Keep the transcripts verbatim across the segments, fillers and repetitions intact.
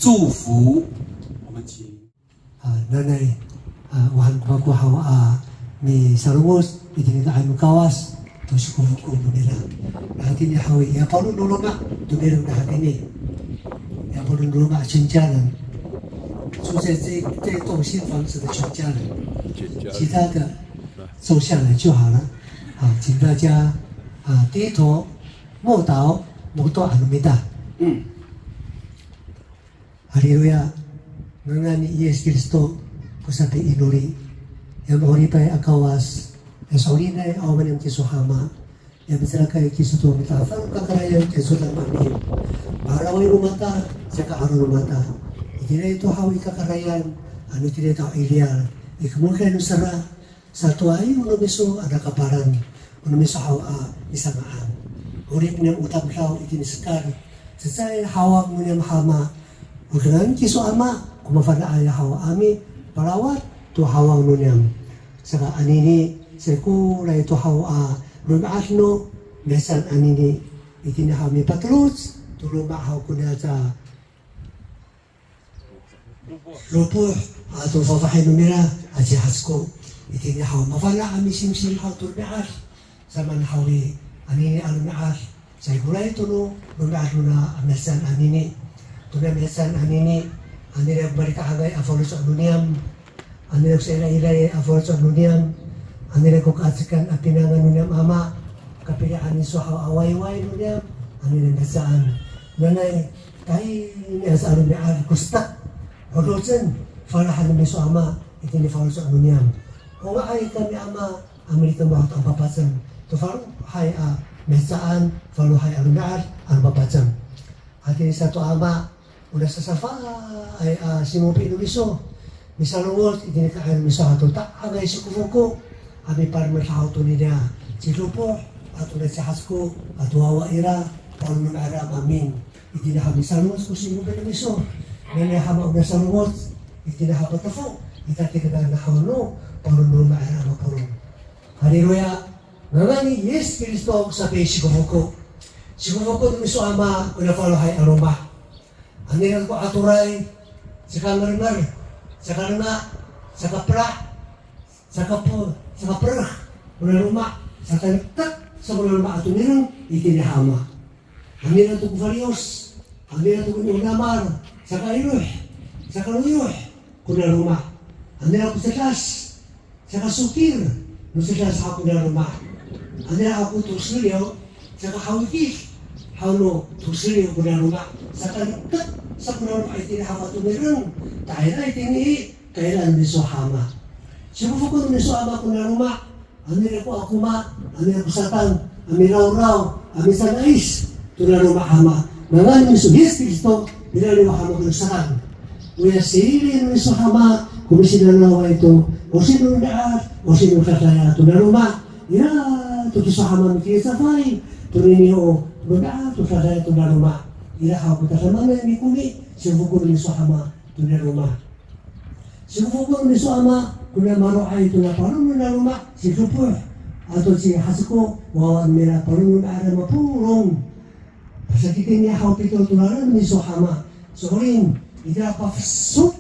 祝福。我们请。 A, nanay, a, o han ko mako haw a misalongoc itini i nga'ay no Kawas to sikofoko no mira. Hatini haw i, ya paro no loma' to mira, hatini. Ya paro no loma' 全家人。住在这，这栋新房子的全家人。其他的坐下来就好了。好，请大家，啊，低头默祷，默祷 ano mita. Haliluya. Ngangan ni Yis Kristo ko sapiinori. Ya ma'oripay a Kawas, ya so'elinay a o maniyam kiso Ama. Ya micelakay kiso to mita'afang kakarayan kiso to mami. Paraway no mata, saka 'aro no mata. Itiraay to haw i kakarayan, ano itiraay to haw i liyal, i kemokay no sera, sato ay o no miso a nakapalan, o no miso haw a misanga'an. 'Orip niyam o tamdaw itini i hekal, cecay haw a no niyam Ama. O dengan kiso Ama, ko mafana'ay haw a mipalawat to haw a no niyam. Saka anini, saikoray to haw a romi'ad no mihecaan anini, itini haw mipateloc to loma' haw koniya ca lopoh ato fafahi no mira a ci Hasko. Itini haw mafana' a misimsim haw to romi'ad. Samaan haw i, anini a romi'ad, saikoray to no romi'ad nona a mihecaan anini. Tona mihecaan anini, anini ko malikahangay a faloco' no niyam. Anini ko sairairaay a faloco' no niyam. Anini ko ka'acekan a pinangan no niyam Ama. Kapili'an iso haw a wayway no niyam. Anini mihecaan. Nanay, tayni a sa a romi'ad ko setak, 'odocen, falahen no miso Ama, itini faloco' no niyam. O nga'ay kami Ama, a militemoh to a papacem to falohay a mihecaan, falohay a romi'ad a papacem. Hatini sato Ama, o nasasafaay a simopi no miso, misalongoc itini i nga'ay no miso ato ta'angay sikofoko, a mipalemed haw tonini a ci Lopoh ato na ci Hasko ato wawa ira, paro no mira a maemin. Itini haw misalongoc ko singko no miso. Nanay Ama, o nasalongoc itini haw patefo i tatirengan haw no paro no mira a mapolong. Haliluya. Ngangan ni Yis Kristo sapisikofoko. Sikofoko no miso Ama ko nafalohay a loma'. Anini ko atoray, saka ngernger, saka lenga, saka pela', saka pe, saka perek kona loma', saka lektek sa kona loma' ato nireng itini Ama. Anini to ko faliyos, anini to ko ni'onamal, saka iloh, saka loyoh kona loma'. Anini ko cedas, saka sokir no cedas haw kona loma'. Anini ko toseliw, saka hawikid haw no toseliw kona loma'. Saka lektek sa kona loma' itini Ama to nireng, tayra itini i kairaan miso Ama. Sikofoko no miso Ama kona loma'. Anini ko akoma, anini ko satang a mirawraw, a misanais tona loma' Ama. Ngangan ni miso Yis Kristo, milaliw Ama ko satang. Oya sili no miso Ama ko misinanaway to, o sino da'ad, o sino dadaya tona loma'. Ira to kiso Ama mikilisafay tonini o da'ad to dadaya tona loma'. Ira haw ko tadamaanay mikomi, sikofoko no miso Ama tona loma'. Sikofoko no miso Ama kona maro'ay tona paro nona loma', ci Lopoh ato ci Hasko, wawa no mira, paro no mira a mapolong. Pasakitini haw pito to lalan no miso Ama. So'elin, ita pafeso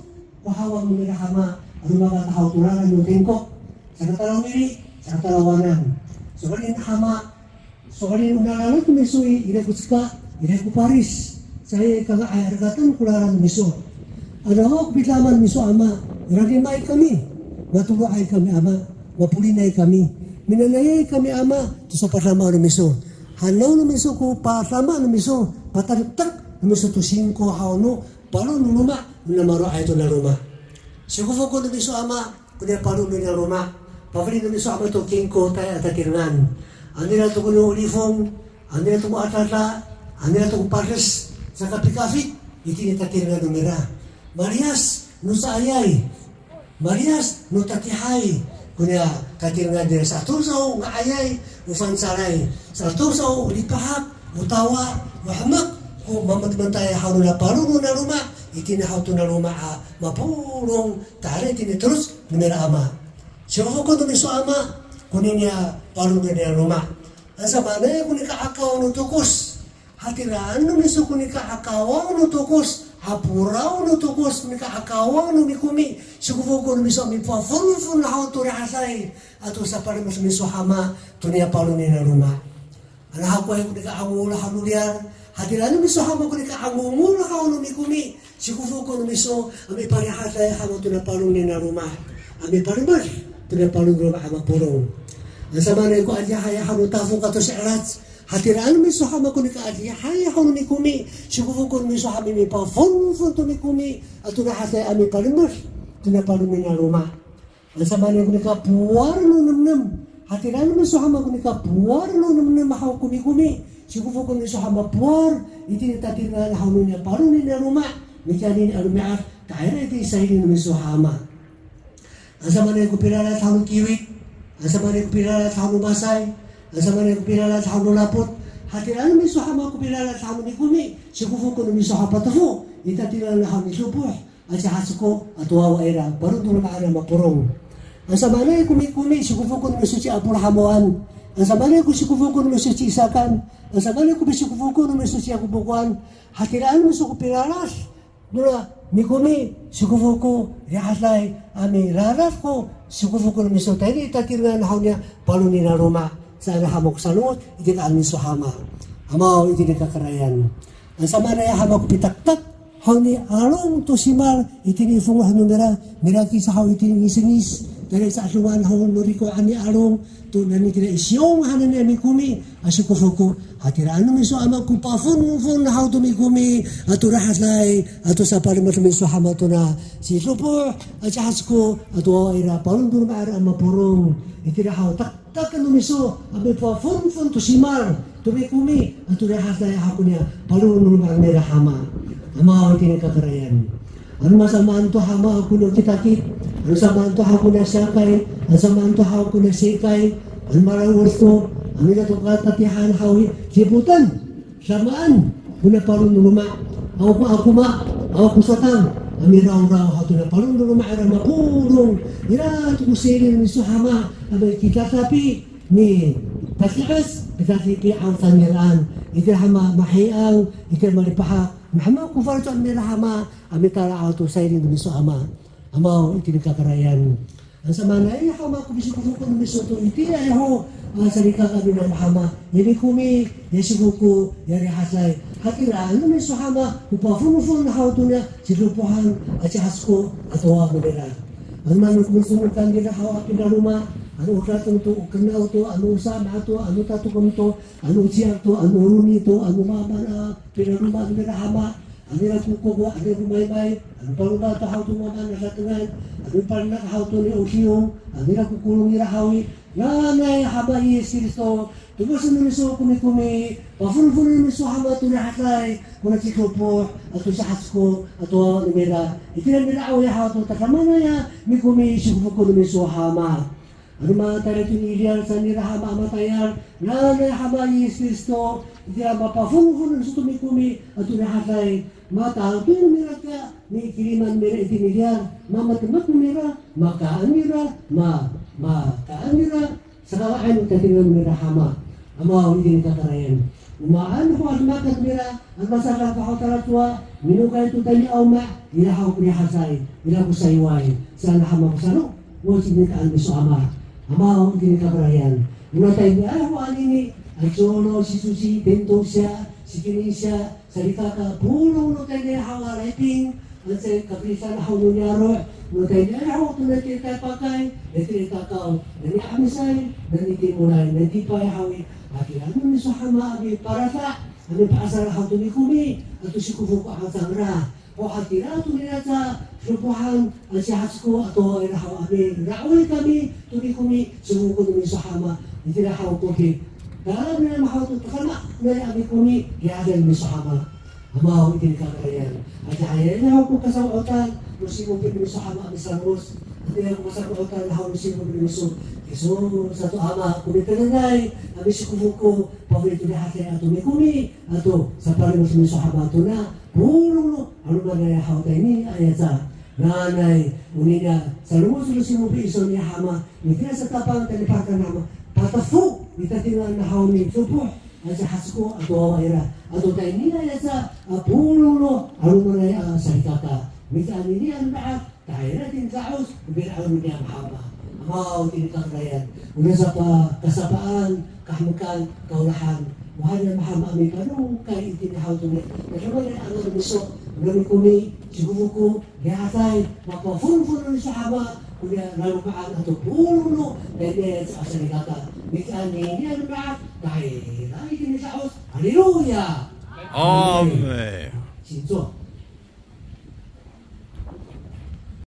ko hawa no mira Ama, a romakat haw to lalan no tingko. Saka talawili, saka talawanan. So'elin Ama, so'elin o lalan no miso i, ira ko ceka, ira ko paris. Caay kanga'ay a rekaten ko lalan no miso. Ano awa ko pidama no miso Ama, o rarima i kami, matolo'ay kami Ama, mapolinay kami, minanayay kami Ama to sapadama no miso. Hanaw no miso ko padama no miso, patanektek no miso to singko haw no paro no loma' nona maro'ay tona loma'. Sikofoko no miso Ama koniya paro nona loma'. Pafeli no miso Ama to kingkotay a tatirengan. Anira to ko no lifong, anira to ko adada, anira to ko pades, saka pikafit itini tatirengan no mira. Maliyas no caayay, maliyas no tatiihay koniya tatirengan nira. Satosa o nga'ayay o fangcalay, satosa o lipahak, o tawa, o hemek ko mametmetay haw nona paro nona loma', itini haw tona loma' a mapolong, tayra itini teloc no mira Ama. Sikofoko no miso Ama koniniya paro noniya loma'. Ano samaanay ko nika'akaw no tokos, hatiraan no miso ko nika'akaw no tokos, A poraw no tokos, nika a kawang no mikomi, sikofoko no miso a mipafonfon haw to rihaday, ato sapalemed no miso Hama, to niya paro nira loma'. Ano hakowaay ko nika angongol haw no riyar, hatira no miso Hama ko nika angongol haw no mikomi, sikofoko no miso a miparihaday haw to niya paro nira loma', a mipalemed to niya paro nira loma' a mapolong. Ano samaanay ko adihay haw no tafok ato si'elac, hatiraan no miso Hama ko nika adihay haw no mikomi, sikofoko no miso a mipafonfon to mikomi, ato rihaday a mipalemed to niya paro nira loma'. Ano samaanay ko nika powar no nemnem, hatiraan no miso Hama ko nika powar no nemnem haw ko mikomi, sikofoko no miso a mapowar itini tatirengan haw no niya paro nira loma', mikiya anini a romi'ad, tahira itini sayri no miso Hama. Ano samaanay ko pilalat haw no kiwit, ano samaanay ko pilalat haw no masay, ano samaanay ko pilalat haw no lapot, hatiraan no miso Hama ko pilalat haw no mikomi, sikofoko no miso a patefo i tatirengan haw no Lopoh aci Hasko ato wawa ira, paro to loma'an a mapolong. Ano samaanay ko mikomi, sikofoko no miso ci Aporahamoan, ano samaanay ko sikofoko no miso ci Isakan, ano samaanay ko sikofoko no miso ci Yakopokoan, hatiraan no miso ko pilalat nora mikomi, sikofoko, rihaday a milalat ko sikofoko no miso tayni i tatirengan haw niya paro nira loma', saan Hama ko salongoc itini ka'anan no miso Hama. Amaw itini kakarayan. Ano samaanay Hama ko pitaktak haw ni Along to simal itini i fongoh no mira, mirakis haw itini i ngisngis, tayra i sa'adongan haw no riko'an ni Along, to nani tira i Siyong hananay a mikomi a sikofoko. Hatiraan no miso Ama ko pafonfon haw to mikomi, ato rihaday, ato sapalemed no miso Hama tona ci Lopoh aci Hasko ato wawa ira, paro to loma'an a mapolong. Itira haw taktaken no miso a mipafonfon to simal to mikomi, ato rihaday haw ko niya paro no loma'an nira Hama. Amaw itini kakarayan. Ano masamaan to Hama ko no kitakit, ano samaan to haw ko niya siyakay, ano samaan to haw ko niya sikay, ano malawod to, ano ira to katatihan haw i, lipotan, samaan ko niya paro no loma', awa ko akoma, awa ko satang a mirawraw haw to niya paro no loma'an a mapolong. Ira to ko sayri no miso Hama a mikitatapi, mitati'es, mitatipi haw cangraan. Itira Hama mahi'ang, itira malipahak, mahema ko faloco' nira Hama a mitala haw to sayri no miso Ama. Amaw itini kakarayan. Ano samaanay haw Ama ko pisikofoko no miso to itiya ho a salikaka nira Hama, ya mikomi, ya sikofoko, ya rihaday. Hatiraan no miso Hama ko pafonfon haw to niya ci Lopohan aci Hasko ato wawa nira. Ano maan ko misomokan nira haw a pinaloma, ano o dateng to, o kenaw to, ano o sama' to, ano tatokem to, ano o ciyar to, ano o roni to, ano maamaan a pinaloma nira Hama, ano ira ko koko, ano ira ko maymay, ano paloma to haw to maamaan a datengan, ano palenak haw to ni Osiyong, ano ira ko kolong nira haw i, nanay Hama Yis Kristo, tokosen no miso ko mikomi, pafonfon no miso Hama to rihaday kona ci Lopoh ato ci Hasko ato wawa no mira, itira mira'aw haw to tadamaanay a mikomi, sikofoko no miso Hama. Ano matayal to i liyal sa nira Hama a matayal, nanay Hama Yis Kristo, itira mapafonfon no miso to mikomi ato rihaday, mata'ang to no mira kiya mikiliman no mira itini liyal, mamatemek no mira, makaan nira, ma, makaan nira, sakanga'ay no tatirengan nira Hama. Amaw itini kakarayan. O maan ho a demak nira, ano masadak haw talacowa, minokay to tayni a loma', ira haw ko rihaday, ira ko sayway, saan Hama ko salongoc itini ka'anan no miso Ama. Amaw itini kakarayan. Ona tayniay ho anini, a colo, sicoci, tintosiya, sikinisiya, salikaka, polong no tayniay haw a layping, ano caay kapisan haw no niyaro', no tayniay haw to nani tira pakay, nani tira kakaw, nani 'amisay, nani timolay, nani dipay haw i, hatira no miso Hama a miparasa, a mipa'asal haw to mikomi, ato sikofoko haw cangra. O hatira to nira ca Lopohan aci Hasko ato wawa nira haw a mira'oy kami to mikomi, sikofoko no miso Hama, itira haw ko pi, tala nira mahaw to takama nira a mikomi, rihaday no miso Hama. Amaw itini kakarayan. Adihay haw ko kasamo'otan no simopi no miso Hama a misalongoc. Adihay ko kasamo'otan haw no simopi no miso. Kiso sato Ama ko mitengilay a misikofoko, pafeli to rihaday ato mikomi, ato sapalemed no miso Hama tona polong no 'alomanay haw tayni a yaca. Nanay onini a salongoc no simopi iso ni Hama, itira satapang tayni pahekaan Hama, patefo i tatirengan haw ni Lopoh Aca Haseko ato wawa ira, ato tayniay aca a polong no 'alomanay a salikaka. Mita anini a mima'ad, tahira itini i da'oc, mipina'on no niyam hama. Amaw itini i kakarayan, ona sapakasapaan, kahemekan, kaolahan, mahaen niyam hama a mipanokay itini haw to ni, tadamaanay a ngangan miso, ona mikomi, cikofoko, liyahay, mapafolofolo iso hama, koya laloma'an ato polong no tayniay aca a salikaka. Mita anini a mima'ad, tahira itini i da'oc. Haleluya. Amin. Amin. 请坐。